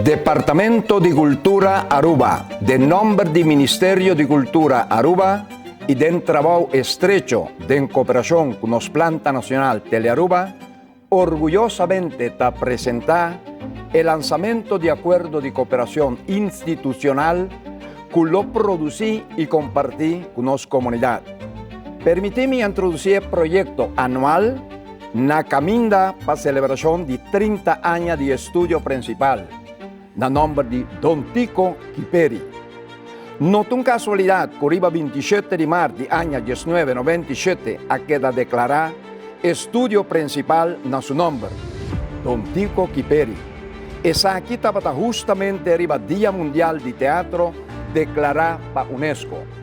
Departamento di Cultura Aruba, den nomber di Ministerio di Cultura Aruba y den trabou estrecho den cooperacion cu nos Planta Nacional Telearuba, orguyosamente ta presenta e lansamento di acuerdo di cooperacion institucional cu lo produci y comparti cu nos comunidad. Permiti mi introduci e proyecto anual na caminda pa celebracion di 30 aña di estudio principal, na nomber di Don Tico Kiperi. No ta un casualidad cu riba 27 di maart di aña 1997 a keda declara estudio principal na su nomber, Don Tico Kiperi. Esaki tabata hustamente riba Dia Mundial di Teatro declara pa UNESCO.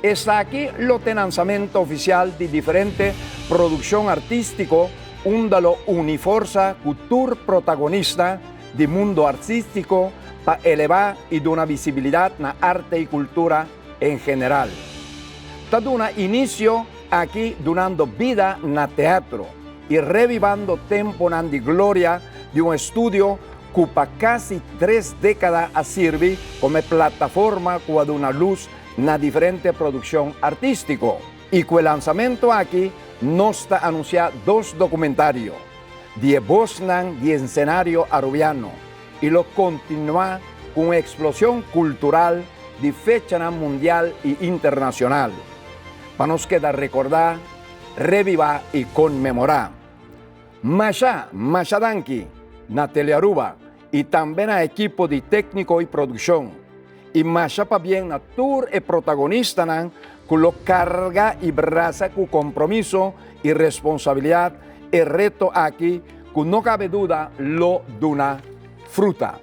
Esaki lo t'e lansamento oficial di diferente produccion artistico unda lo uni forsa cu tur protagonista di mundo artistico pa eleva y duna visibilidad na arte y cultura en general. Ta duna inicio aki dunando bida na teatro y revivando temponan di gloria di un estudio cu pa casi tres decada a sirbi como e plataforma cu a duna luz na diferente produccion artistico. Y cu e lansamento aki nos ta anuncia dos documentario di e bosnan di escenario Arubiano y lo continua cu un explosion cultural di fechanan mundial y internacional pa nos keda recorda, reviva y conmemora. Masha, masha danki na Telearuba y tambe na ekipo di tecnico y produccion. Y masha pabien na tur e protagonistanan cu lo carga y brasa cu compromiso y responsabilidad e reto aki cu no cabe duda lo duna fruta.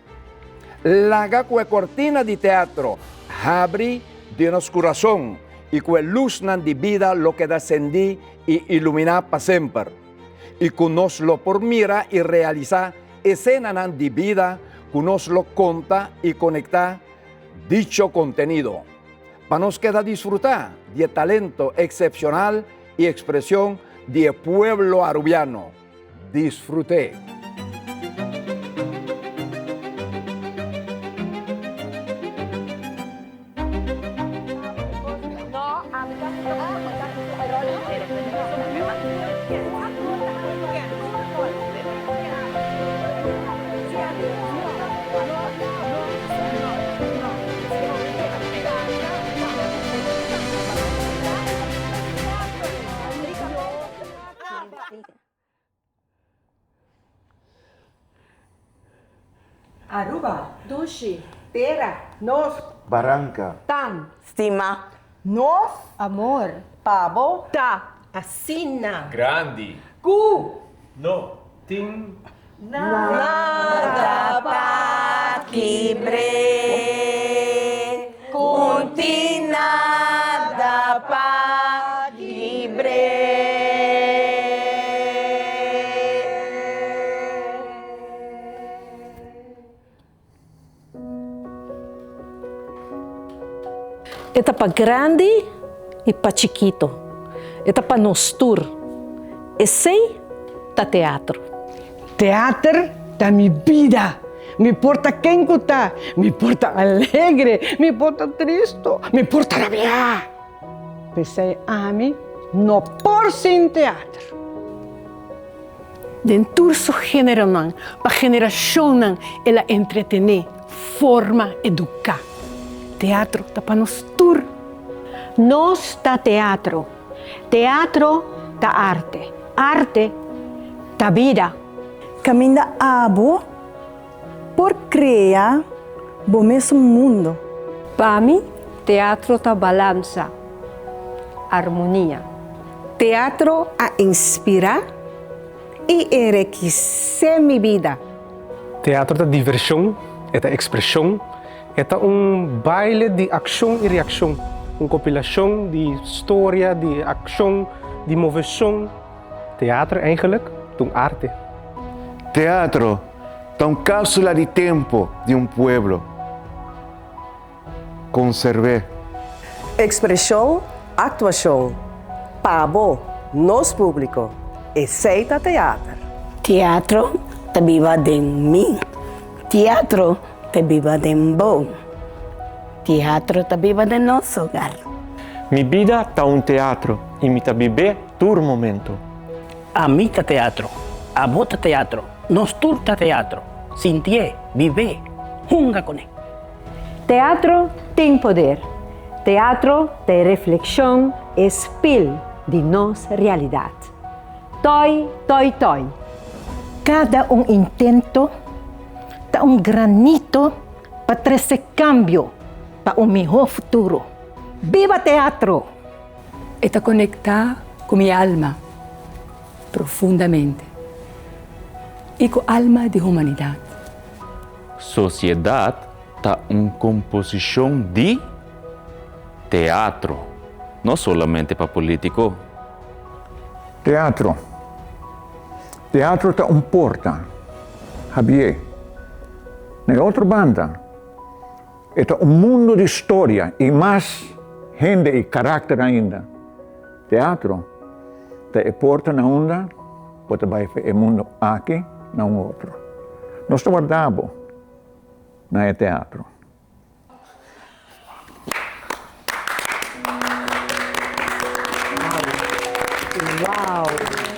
Laga cu e cortina di teatro habri den nos curason y cu e luznan di bida lo keda cendi y ilumina pa semper. Y cu nos lo por mira y realisa Esenanan di bida ku nos lo konta i konektá dicho kontenido pa nos keda disfrutá di e talento eksepshonal i ekspreshon di e pueblo arubiano. Disfrut'é! Aruba. Dushi. Tera. Nos. Baranka. Tan. Stima. Nos. Amor. Pa bo. Ta. Asina. Grandi. Ku. No. Tin. Nada pa kibr'é. Kun tin nada pa kibr'é. E ta pa grandi i pa chikito. E ta pa nos tur. Esei ta teatro. Teater ta mi bida. Mi por ta ken ku ta, mi por ta alegre, mi por ta tristo, mi por ta rabiá. P'esei ami no por sin teater. Den tur su géneronan, pa generashonnan el a entretené, forma, eduká. Teatro ta pa nos tur. Nos ta teatro. Teatro ta arte. Arte ta bida. Caminda abo por crea bo mesun mundo. Pa mi, teatro ta balansa, armonia. Teatro a inspirá i enrekisé mi bida. Teatro ta divershon, e ta ekspreshon, e ta un baile di akshon i reakshon, un kompilashon di storia, di akshon, di moveshon. Teatro eigenlik ta un arte. Teatro ta un kapsula di tempu di un pueblo. Konserv'é. Ekspreshon, aktuashon. Pa bo, nos públiko, esei ta teater. Teatro ta biba den mi. Teatro ta biba den bo. Teatro ta biba den nos hogar. Mi bida ta un teatro y mi ta bib'é tur momento. Ami ta teatro, abo ta teatro, nos tur ta teatro. Sintié, bib'é, hunga kuné. Teatro tin poder. Teatro ta e reflexion, e spil di nos realidad. Toi, toi, toi. Kada un intento ta un granito pa trese kambio pa un mihó futuro. Biba teatro! E ta konektá ku mi alma profundamente i ku alma di humanidat. Sosiedat ta un komposishon di teatro, no solamente pa polítiko. Teatro. Teatro ta un porta, Javier. Na e otro banda, e ta un mundo di storia y mas hende y karakter ainda. Teatro ta e porta na unda bo ta bai for e mundo aki na un otro. Nos ta warda bo na e teatro. Wow!